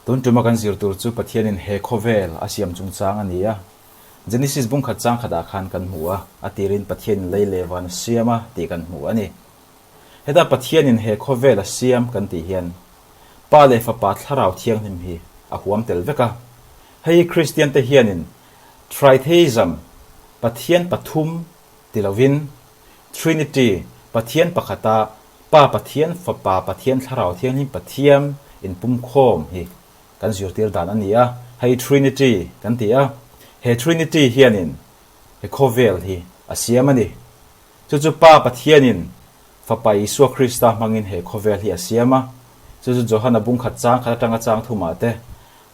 Tun tuma kan zir tur chu Pathianin he khawvel a siam chungchang a ni a. Genesis bungkhat chang khatah khan kan hmu a, a tirin Pathianin lei leh van a siam a tih kan hmu a ni. Heta Pathianin he khawvel a siam kan tih hian Pa leh Fapa Thlarau Thianghlim hi a huam tel vek a. Hei hi Kristiante hianin Tritheism, Pathian pathum ti lovin Trinity, Pathian pakhata Pa Pathian, Fapa Pathian, Thlarau Thianghlim Pathiam inpumkhawm hi kan zirtir dan a ni a. Hei Trinity kan ti a. He Trinity hianin he khawvel hi a siam a ni. Chu chu Pa Pathianin Fapa Isua Krista hmangin he khawvel hi a siam a. Chu chu Johana bungkhat chang khat atanga chang thumah te,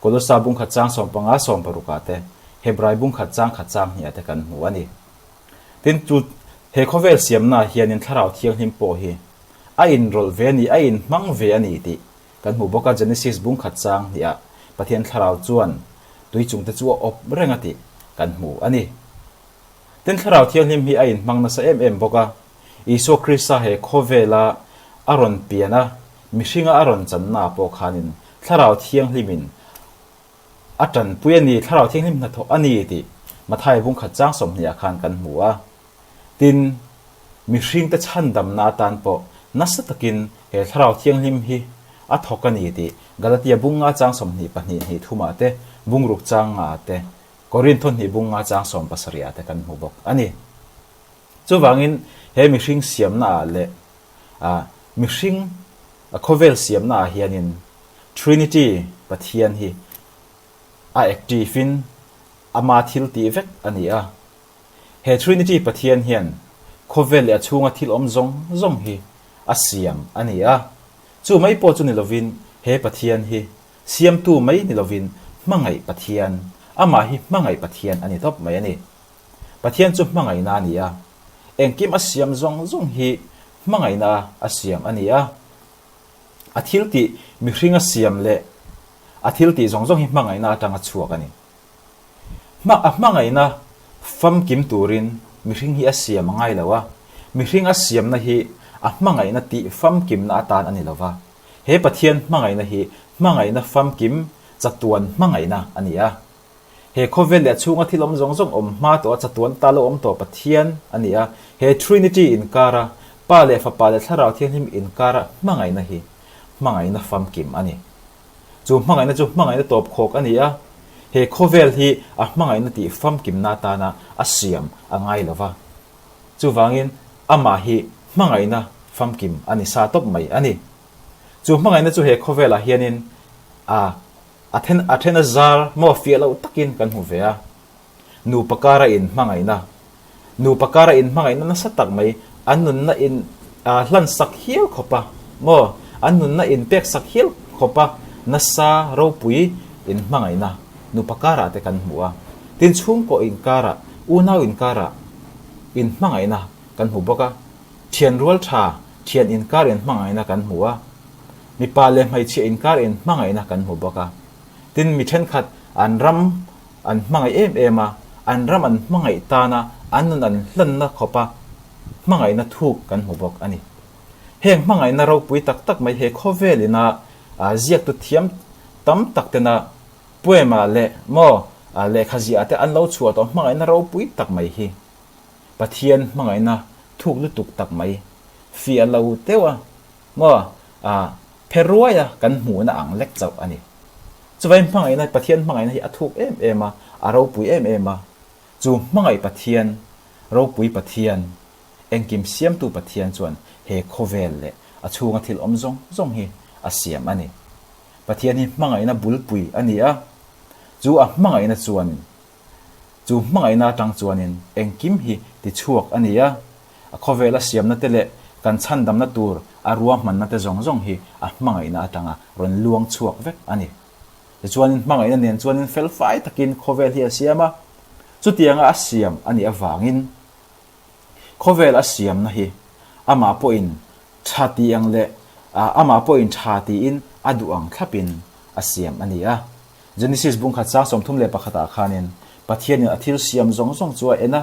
Kolosa bungkhat chang 15 16 ah te, Hebrai bungkhat chang khat chang hniah te kan hmu a ni. Tin, chu he khawvel siamnaah hianin Thlarau Thianghlim pawh hi a inrawlh ve a ni, a inhmang ve a ni tih kan hmu bawk a. Genesis bungkhat chang hniah Pathian Thlarau chuan tui chungte chu a awp reng a tih kan hmu a ni. Tin, Thlarau Thianghlim hi a inhmang nasa em em bawk a. Isua Krista he khawvela a rawn pian a, mihringa a rawn channaah pawh khanin Thlarau Thianghlimin a tanpui a ni, Thlarau Thianghlim hnathawh a ni tih Mathai bungkhat chang 20 ah khan kan hmu a. Tin, mihringte chhandamna atan pawh nasa takin he Thlarau Thianghlim hi a thawk a ni tih Galatia bunga chang 22 hnih thumah te, bungruk chang nga ah te, Korintho hnih bunga chang 17 ah te kan hmu bawk a ni. Chuvangin he mihring siamna ah leh mihring khawvel siamna ah hianin Trinity Pathian hi a active in ama thil tih vek a ni a. He Trinity Pathian hian khawvel leh a chhunga thil awm zawng zawng hi a siam a ni a. Chu mai pawh chu ni lovin he Pathian hi siamtu mai ni lovin hmangaih Pathian, amah hi hmangaih Pathian a ni tawp mai a ni. Pathian chu hmangaihna a ni a, engkim a siam zawng zawng hi hmangaihna a siam a ni a. A thil tih mihring a siam leh a thil tih zawng zawng hi hmangaihna atanga chhuak a ni. Hma a hmangaihna famkim turin mihring hi a siam a ngai lo a, mihring a siamna hi a hmangaihna tih famkimna atan a ni lo va. He Pathian hmangaihna hi hmangaihna famkim chatuan hmangaihna a ni a. He khawvel leh a chhunga thil awm zawng zawng awm hma tawh a chatuan ta lo awm tawh Pathian a ni a, he Trinity inkara Pa leh Fapa leh Thlarau Thianghlim inkara hmangaihna hi hmangaihna famkim a ni. Chu hmangaihna chu hmangaihna tawp khawk a ni a, he khawvel hi a hmangaihna tih famkimna atana a siam a ngai lo va. Chuvangin amah hi hmangaihna famkim a ni sa tawp mai a ni. Chu hmangaihna chu he khawvelah hianin a A then a then a zar maw fiah loh takin kan hmu ve a. Nupa kara in hmangaihna, nupa kara in hmangaihna nasa tak mai an nunna in hlan sak hial khawp a maw, an nunna in pek sak hial khawp a nasa ropui in hmangaihna nupa karah te kan hmu a. Tin chhungkaw inkarah, unau inkarah in hmangaihna kan hmu bawk a. Thian rual tha, thian inkar in hmangaihna kan hmu a. Mipa leh hmeichhia inkar in hmangaihna kan hmu bawk a. Tin, mi thenkhat an ram an hmangaih em em a, an ram an hmangaih tana an nun an hlanna khawpa hmangaihna thuk kan hmu bawk a ni. Heng hmangaihna ropui tak tak mai he khawvel ina ziaktu thiam tam tak tena poem ah leh maw lehkha ziah ah te an lo chhuah tawh hmangaihna ropui tak mai hi Pathian hmangaihna thuk lutuk tak mai fiah lo deuh a Maw? A phe ruai a, kan hmuhna ang lek chauh a ni. Chuvai hmangaihna, Pathian hmangaihna hi a thuk em em a, a ropui em em a. Chu hmangaih Pathian, ropui Pathian, engkim siamtu Pathian chuan he khawvel leh a chhunga thil awm zawng zawng hi a siam a ni. Pathian hi hmangaihna bulpui a ni a, chu a hmangaihna chuanin Chu hmangaihna atang chuanin engkim hi tichhuak a ni a, a khawvela siamna te leh kan chhandamna tur a ruahmanna te zawng zawng hi a hmangaihna atanga rawn luang chhuak vek a ni. Tichuanin hmangaihna nen chuanin felfai takin khawvel hi a siam a, chutianga a siam a nih avangin khawvel a siamna hi amah pawhin tha ti ang leh amah pawhin tha tiin a duh ang thlapin a siam a ni a. Genesis bungkhat sang 31 ah khanin Pathianin a thil siam zawng zawng chu a en a,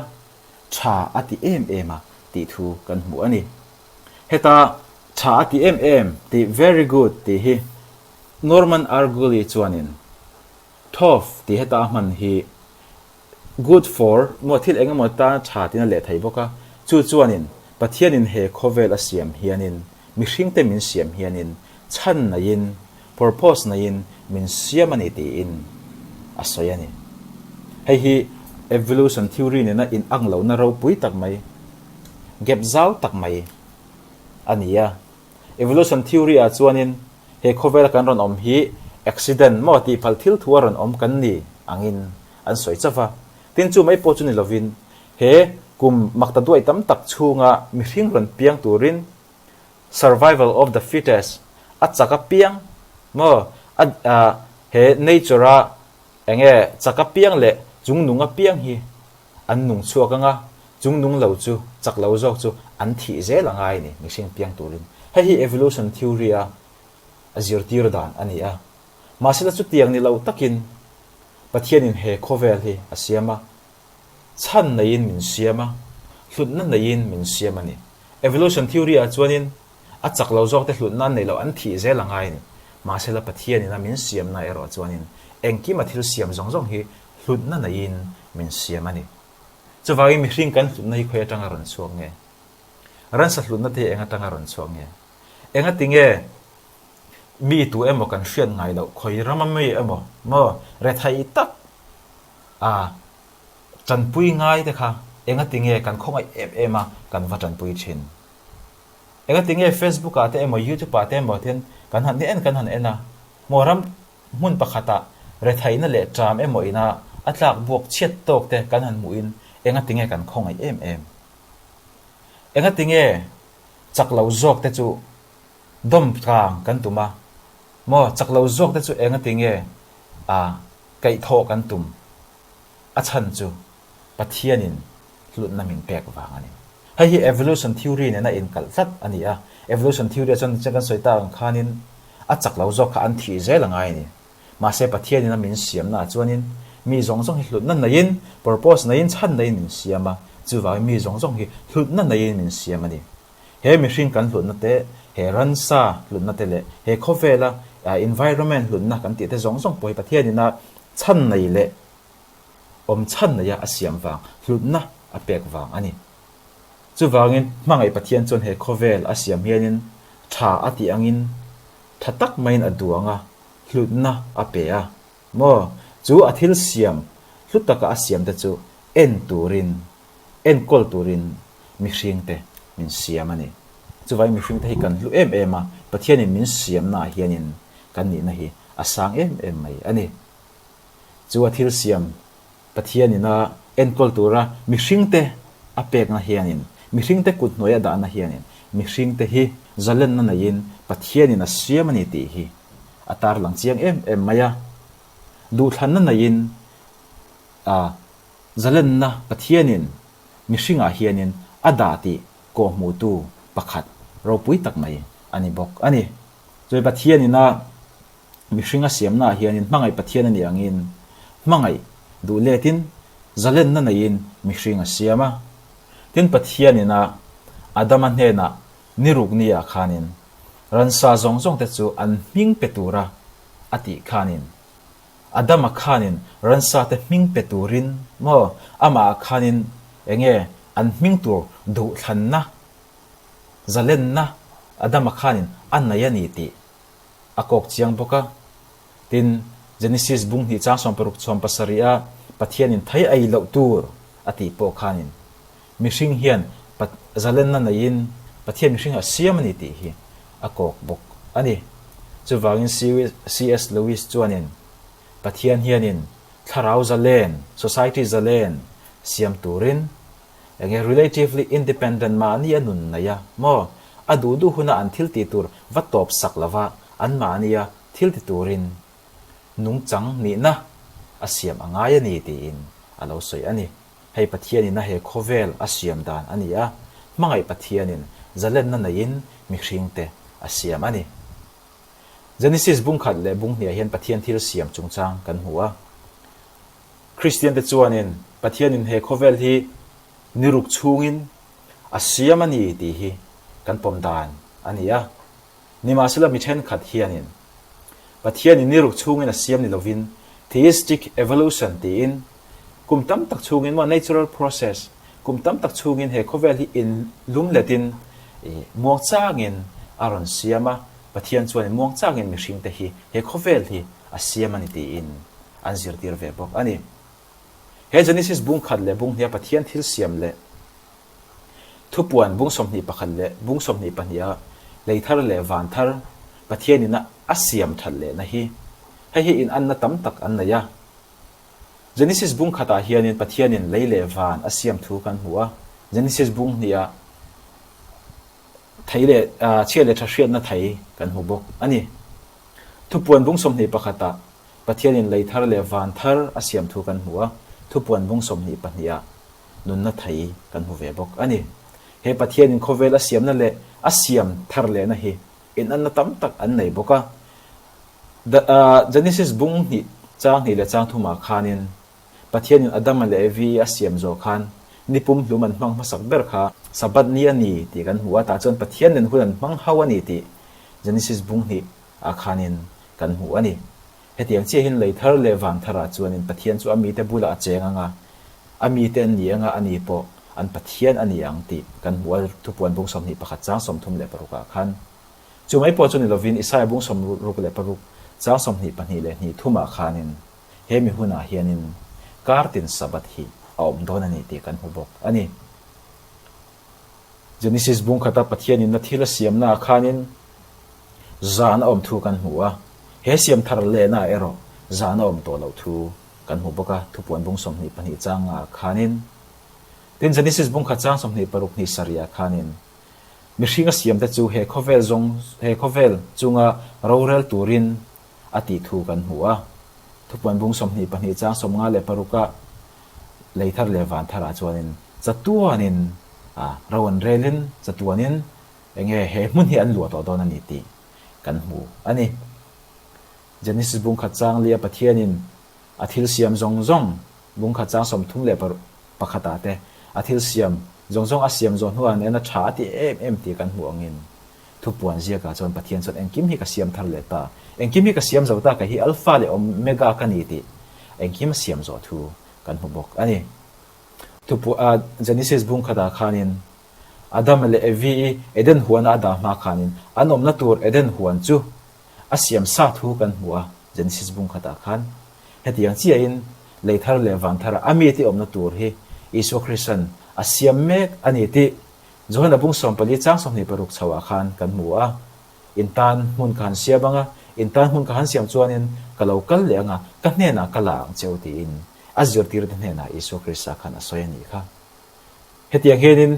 tha a ti em em a tih thu kan hmu a ni. Heta tha a ti em em tih very good tih hi Norman R. Gully chuanin Tov tih heta a hman hi good for maw thil eng emaw tana tha tiin a leh thei bawk a, chu chuanin Pathianin he khawvel a siam hianin mihringte min siam hianin chhan naiin purpose naiin min siam a ni tiin a sawi a ni. Hei hi evolution theory nena inang lohna ropui tak mai, gap zau tak mai a ni a. Evolution theory ah chuanin he khawvela kan rawn awm hi accident maw tih phal thil thu a rawn awm kan ni angin an sawi chauh va. Tin chu mai pawh chu ni lovin he kum makta duai tam tak chhunga mihring rawn piang turin survival of the fittest a chak a piang maw a he nature a enge chak a piang leh chungnung a piang hi An nung chhuak anga, chung nung lo chu, chak lo zawk chu an thih zel a ngai a ni, mihring piang turin. Hei hi evolution theory a zirtir dan a ni a. Mahsela chutiang ni lo takin Pathianin he khawvel hi a siam a, chhan neiin min siam a, hlutna neiin min siam a ni. Evolution theory ah chuanin a chak lo zawkte hlutna an neih loh an thih zel a ngai a ni. Mahsela Pathianin a min siamna erawh chuanin engkim a thil siam zawng zawng hi hlutna neiin min siam a ni. Chuvangin mihring kan hlutna hi khawi atanga rawn chhuak nge? Ransa hlutna te hi eng atanga rawn chhuak nge? Engati nge mi tu emaw kan hriat ngai loh khawi rama mi emaw maw rethei tak a tanpui ngai te kha engati nge kan khawngaih em em a kan va tanpui thin? Engati nge Facebook ah te emaw YouTube ah te emaw ten kan han en kan han en a maw ram Hmun pakhatah retheihna leh ṭam emaw ina a tlak buak chhiat tawk te kan han hmuhin engati nge kan khawngaih em em? Engati nge chak lo zawk te chu dawm tlang kan tum a maw? Chak lo zawk te chu engati nge a kaihthawh kan tum? A chhan chu Pathianin hlutna min pek vang a ni. Hei hi evolution theory nena inkalh tlat a ni a. Evolution theory ah chuan kan sawi tak ang khanin a chak lo zawk kha an thih zel a ngai a ni. Mahse Pathianin a min siamna ah chuanin mi zawng zawng hi hlutna neiin, purpose neiin, chhan neiin min siam a, chuvangin mi zawng zawng hi hlutna neiin min siam a ni. He mihring kan hlutna te, he ransa hlutna te leh he khawvela environment hlutna kan tih te zawng zawng pawh hi Pathianin a chhan nei leh awm chhan neia a siam vang, hlutna a pek vang a ni. Chuvangin hmangaih Pathian chuan he khawvel a siam hianin tha a tih angin tha tak maiin a duang a, hlutna a pe a. Maw? Chu a thil siam hlu taka a siamte chu en turin, enkawl turin mihringte min siam a ni. Chuvangin mihringte hi kan hlu em em a, Pathianin min siamnaah hianin kan nihna hi a sang em em mai a ni. Chu a thil siam Pathianin a enkawl tura mihringte a pekna hianin, mihringte kut hnuai a dahna hianin mihringte hi zalenna neiin Pathianin a siam a ni tih hi a tarlang chiang em em mai a. Duhthlanna neiin a zalenna Pathianin mihringah hianin a dah tih kawhhmuhtu pakhat ropui tak mai a ni bawk a ni. Chuai Pathianin a Mihring a siamnaah hianin hmangaih Pathian a nih angin hmangaih duh letin zalenna neiin mihring a siam a. Tin, Pathianin a Adama hnenah ni ruk niah khanin ransa zawng zawngte chu an hming pe tura a tih khanin Adama khanin ransate hming pe turin maw amahah khanin enge an hming tur duhthlanna zalenna Adama khanin a nei a ni tih a kawk chiang bawk a. Tin, Genesis bung hnih chang 60 70 a Pathianin thei ei loh tur a tih pawh khanin mihring hian zalenna neiin Pathian mihring a siam a ni tih hi a kawk bawk a ni. Chuvangin CS Lewis chuanin Pathian hianin thlarau zalen, society zalen, siam turin Enge relatively independent mahni a nun nei a maw? A duh duh huna an thil tih tur va tawp sak lova an mahnia thil ti turin nungchang nihna a siam a ngai a ni tiin a lo sawi a ni. Hei Pathianin a he khawvel a siam dan a ni a, hmangaih Pathianin zalenna neiin mihringte a siam a ni. Genesis bungkhat leh bunghniah hian Pathian thil siam chungchang kan hmu a. Kristiante chuanin Pathianin he khawvel hi ni ruk chhungin a siam a ni tih hi kan pawm dan a ni a. Nimahsela mi thenkhat hianin. Pathianin ni ruk chhungin a siam ni lovin theistic evolution tiin kum tam tak chhungin maw natural process kum tam tak chhungin he khawvel hi in lum letin muang changin a rawn siam a, Pathian chuanin muang changin mihringte hi he khawvel hi a siam a ni tiin an zirtir ve bawk a ni. He Genesis bung khat leh bung hniha Pathian thil siam leh Thupuan bung 21 leh bung 22 a lei thar leh van thar Pathianin a a siam that lehna hi hei hi inanna tam tak an nei a. Genesis bung khatah hianin Pathianin lei leh van a siam thu kan hmu a, Genesis bung hniha thei leh chhia leh tha hriatna thei kan hmu bawk a ni. Thupuan bung 21 ah Pathianin lei thar leh van thar a siam thu kan hmu a, Thupuan bung 22 ah nunna thei kan hmu ve bawk a ni. He Pathianin khawvel a siamna leh a siam thar lehna hi inanna tam tak an nei bawk a. Genesis bung hnih chang hnih leh chang thumah khanin Pathianin Adama leh Evi a siam zawh khan ni pum hlum an hmang hmasak ber kha Sabbath ni a ni tih kan hmu a, tah chuan Pathian nen hun an hmang ho a ni tih Genesis bung hnih ah khanin kan hmu a ni. Hetiang chiahin lei thar leh van tharah chuanin Pathian chu a mite bulah a cheng ang a, a mite an ni anga a ni pawh an Pathian a ni ang tih kan hmu a, Thupuan bung 21 chang 36 ah khan. Chu mai pawh chu ni lovin Isaia bung 66 chang 22 leh hnih thumah khanin he mi hunah hianin kar tin Sabbath hi a awm dawn a ni tih kan hmu bawk a ni. Genesis bung khata Pathianin na thil a siamnaah khanin zan a awm thu kan hmu a, he siam thar lehnaah erawh zan a awm tawh loh thu kan hmu bawk a, Thupuan bung 22 changah khanin. Tin, Genesis bung khat chang 26 hnih sarihah khanin mihring a siamte chu he khawvel zawng he khawvel chunga rorel turin a tih thu kan hmu a, Thupuan bung 22 chang 56 ah lei thar leh van tharah chuanin chatuanin ro an relin chatuanin enge he hmun hi an luah tawh dawn a ni tih kan hmu a ni. Genesis bung khat chang lia Pathianin a thil siam zawng zawng bung khat chang 31 ah te a thil siam zawng zawng a siam zawh hnuah nen a tha a ti em em tih kan hmuh angin Thupuan ziakah chuan Pathian chuan engkim hi ka siam thar leh ta, engkim hi ka siam zo ta, kei hi Alpha leh Omega ka ni tih engkim a siam zawh thu kan hmu bawk a ni. Thupuan Genesis bung khatah khanin Adama leh Evi i Eden huana a dah hma khanin an awmna tur Eden huan chu a siam sa thu kan hmu a, Genesis bung khatah khan. Hetiang chiahin lei thar leh van thara a mite awmna tur hi Isua Krista'n a siam mek a ni tih Johana bung 14 chang 26 chhoah khan kan hmu a, In tan hmun ka han siam ang a, in tan hmun ka han siam chuanin ka lo kal leh ang a, ka hnenah ka la ang cheu tiin a zirtirte hnenah Isua Krista khan a sawi a nih kha. Hetiang hianin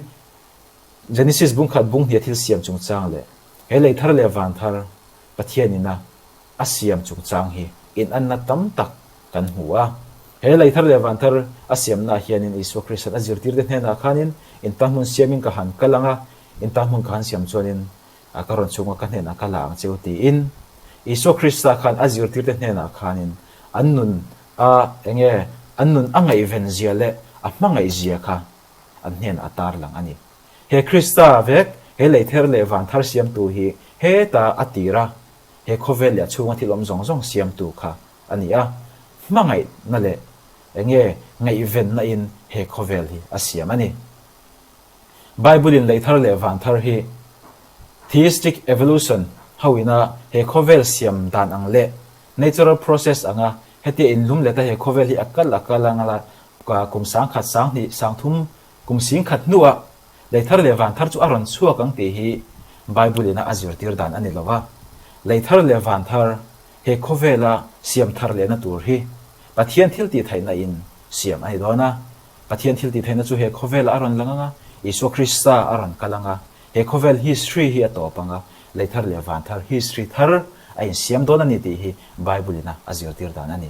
Genesis bung khat bung hnih a thil siam chungchang leh he lei thar leh van thar Pathian ina a siam chungchang hi inanna tam tak kan hmu a. He lei thar leh van thar a siamnaah hianin Isua Krista'n a zirtirte hnenah khanin in tan hmun siamin ka han kal ang a, in tan hmun ka han siam chuanin ka rawn chhunga ka hnenah ka la ang cheu tiin Isua Krista khan a zirtirte hnenah khanin an nun a enge an nun a ngaihven zia leh a hmangaih zia kha an hnenah a tarlang a ni. He Krista vek he lei thar leh van thar siamtu hi heta a tir a, he khawvel leh a chhunga thil awm zawng zawng siamtu kha a ni a, hmangaihna leh enge ngaihvenna in he khawvel hi a siam a ni. Bible in lei thar leh van thar hi theistic evolution ho ina he khawvel siam dan ang leh natural process anga hetia in lum leta he khawvel hi a kal a kal anga la kum 1000 2000 3000 kum 10,000 hnuah Lei thar leh van thar chu a rawn chhuak ang tih hi Bible ina a zirtir dan a ni lo a. Lei thar leh van thar he khawvela siam thar lehna tur hi Pathian thil tih theihna in siam a ni dawn a. Pathian thil tih theihna chu he khawvelah a rawn lang ang a, Isua Krista a rawn kal ang a, he khawvel history hi a tawp ang a, lei thar leh van thar history thar a insiam dawn a ni tih hi Bible ina a zirtir dan a ni.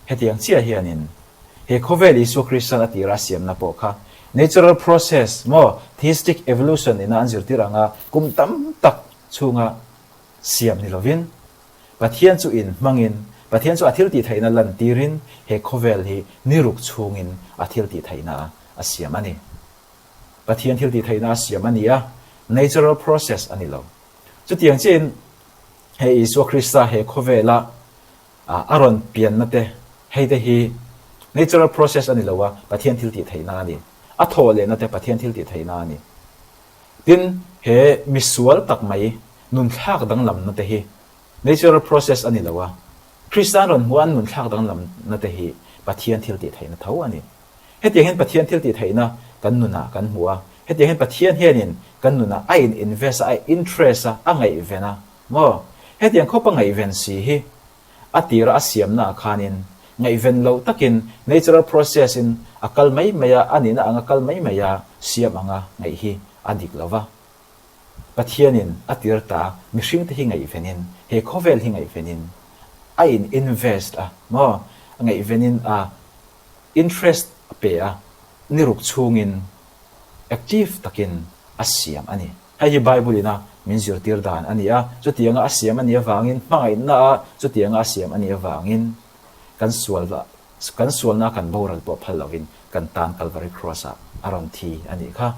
Hetiang chiah hianin he khawvel Isua Krista'n a tira a siamna pawh kha natural process maw theistic evolution ina an zirtir anga kum tam tak chhunga siam ni lovin Pathian chu in hmangin Pathian chu a thil tih theihna lantirin he khawvel hi ni ruk chhungin a thil tih theihna a siam a ni. Pathian thil tih theihna a siam a ni a, natural process a ni lo. Chutiang chiahin. Hei Isua Krista he khawvela a rawn pianna te, hei te hi natural process a ni lo a, Pathian thil tih theihna a ni. A thawh lehna te Pathian thil tih theihna a ni. Tin, he misual tak mai nunthlak danglamna te hi natural process a ni lo a, Krista an rawn hmuh a an nunthlak danglamna te hi Pathian thil tih theihna tho a ni. Hetiang hian Pathian thil tih theihna kan nunah kan hmu a, hetiang hian Pathian hianin kan nunah a in invest a, a interest a, a ngaihven a maw? Hetiang khawp a ngaihven si hi a tira a siamna ah khanin ngaihven loh takin natural process in a kal mai mai a, a nihna anga kal mai mai a siam anga ngaih hi a dik lo va. Pathianin a tir ta mihringte hi ngaihvenin, he khawvel hi ngaihvenin a in invest a maw? Ngaihvenin a interest a pe a, ni ruk chhungin active takin a siam a ni. Hei hi Bible ina min zirtir dan a ni a, chutianga a siam a nih avangin hmangaihna a chutianga a siam a nih avangin kan sual kan sualna kan boral pawh phal lovin kan tan Calvary Cross ah a rawn thi a nih kha.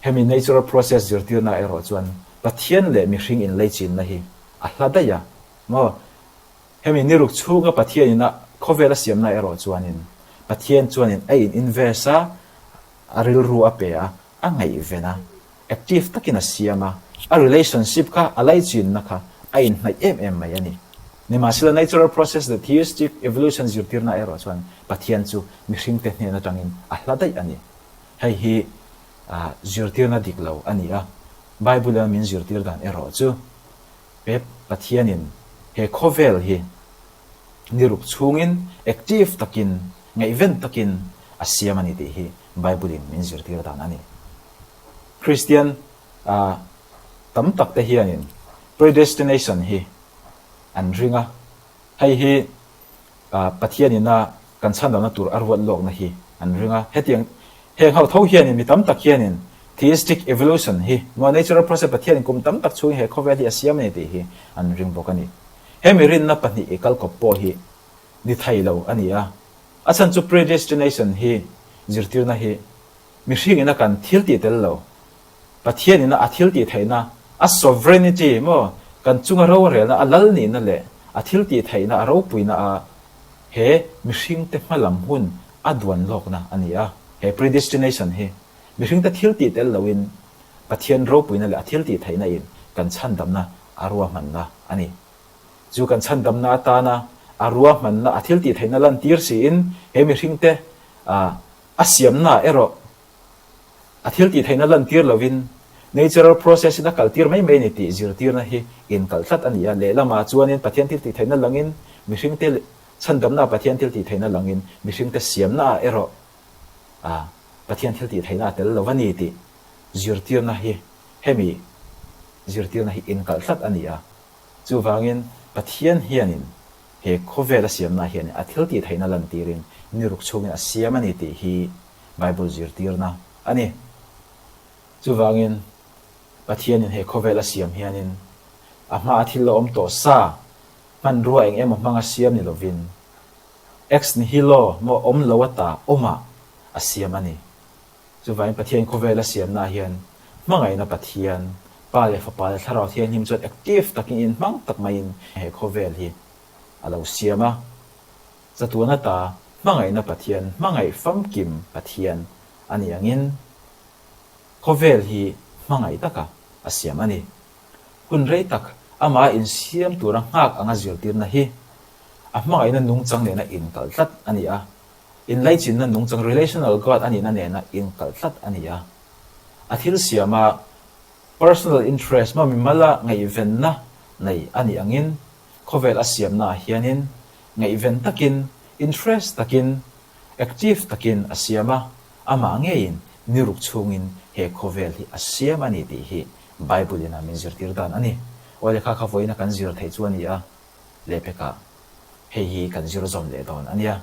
Hemi natural process zirtirna erawh chuan Pathian leh mihring inleichinna hi a hla daih a maw? Hemi ni ruk chhunga Pathianin a khawvel a siamna erawh chuanin Pathian chuanin a in invest a, a rilru a pe a, a ngaihven a, active takin a siam a, a relationship kha a laichinna kha a inhnaih em em mai a ni. Nimahsela natural process leh theistic evolution zirtirna erawh chuan Pathian chu mihringte hnen atangin a hla daih a ni. Hei hi zirtirna dik lo a ni a, Bible-a min zirtir dan erawh chu He Pathianin he khawvel hi ni ruk chhungin active takin, ngaihven takin a siam a ni tih hi Bible-in min zirtir dan a ni. Kristian tam tak te hianin predestination hi an ring a, hei hi Pathianin a kan chhandamna tur a ruat lawkna hi an ring a. Hetiang heng ho tho hianin mi tam tak hianin theistic evolution hi maw natural process Pathianin kum tam tak chhungin he khawvel hi a siam a ni tih hi an ring bawk a ni. Hemi rinna pahnih i kalkawp pawh hi ni thei lo a ni a. A chhan chu predestination hi zirtirna hi mihringin a kan thil tih tel lo Pathian ina a thil tih theihna, a sovereignty, maw, kan chunga rorelna, a lal nihna leh a thil tih theihna, a ropuina a he mihringte hmalam hun a duan lawkna a ni a. He predestination hi mihringte thil tih tel loin Pathian ropuina leh a thil tih theihna in kan chhandamna a ruahmanna a ni. Chu kan chhandamna atana a ruahmanna, a thil tih theihna lantir siin he mihringte a siamna erawh A thil tih theihna lantir lovin natural process in a kaltir mai mai a ni tih zirtirna hi inkalh tlat a ni a. Lehlamah chuanin Pathian thil tih theihna langin mihringte chhandamnaah Pathian thil tih theihna langin mihringte siamnaah erawh Pathian thil tih theihna a tel lo a ni tih zirtirna hi hemi zirtirna hi inkalh tlat a ni a. Chuvangin Pathian hianin he khawvela siamnaah hianin a thil tih theihna lantirin ni ruk chhungin a siam a ni tih hi Bible zirtirna a ni. Chuvangin, Pathianin he khawvel a siam hianin a hmaa thil la awm tawh sa hmanrua eng emaw hmanga siam ni lovin, ex nihilo maw awm lo ata awmah a siam a ni. Chuvangin Pathian khawvel a siamnaah hian hmangaihna Pathian, Pa leh Fapa leh Thlarau Thianghlim chuan active takin inhmang tak maiin he khawvel hi a lo siam a. Chatuan ata hmangaihna Pathian, hmangaih famkim Pathian a nih angin khawvel hi hmangaih taka a siam a ni. Hun rei tak amah insiam tura nghak anga zirtirna hi a hmangaihna nungchang nena inkalh tlat a ni a, inlaichinna nungchang relational God a nihna nena inkalh tlat a ni a. A thil siama personal interest, mimala ngaihvenna nei a nih angin khawvel a siamnaah hianin Ngaihven takin, interest takin, active takin a siam a, amah ngeiin ni ruk chhungin he khawvel hi a siam a ni tih hi Bible in a min zirtir dan a ni. Aw lehkha kha vawiina kan zir theih chu a ni a, lehpekah hei hi kan zir zawm leh dawn a nia.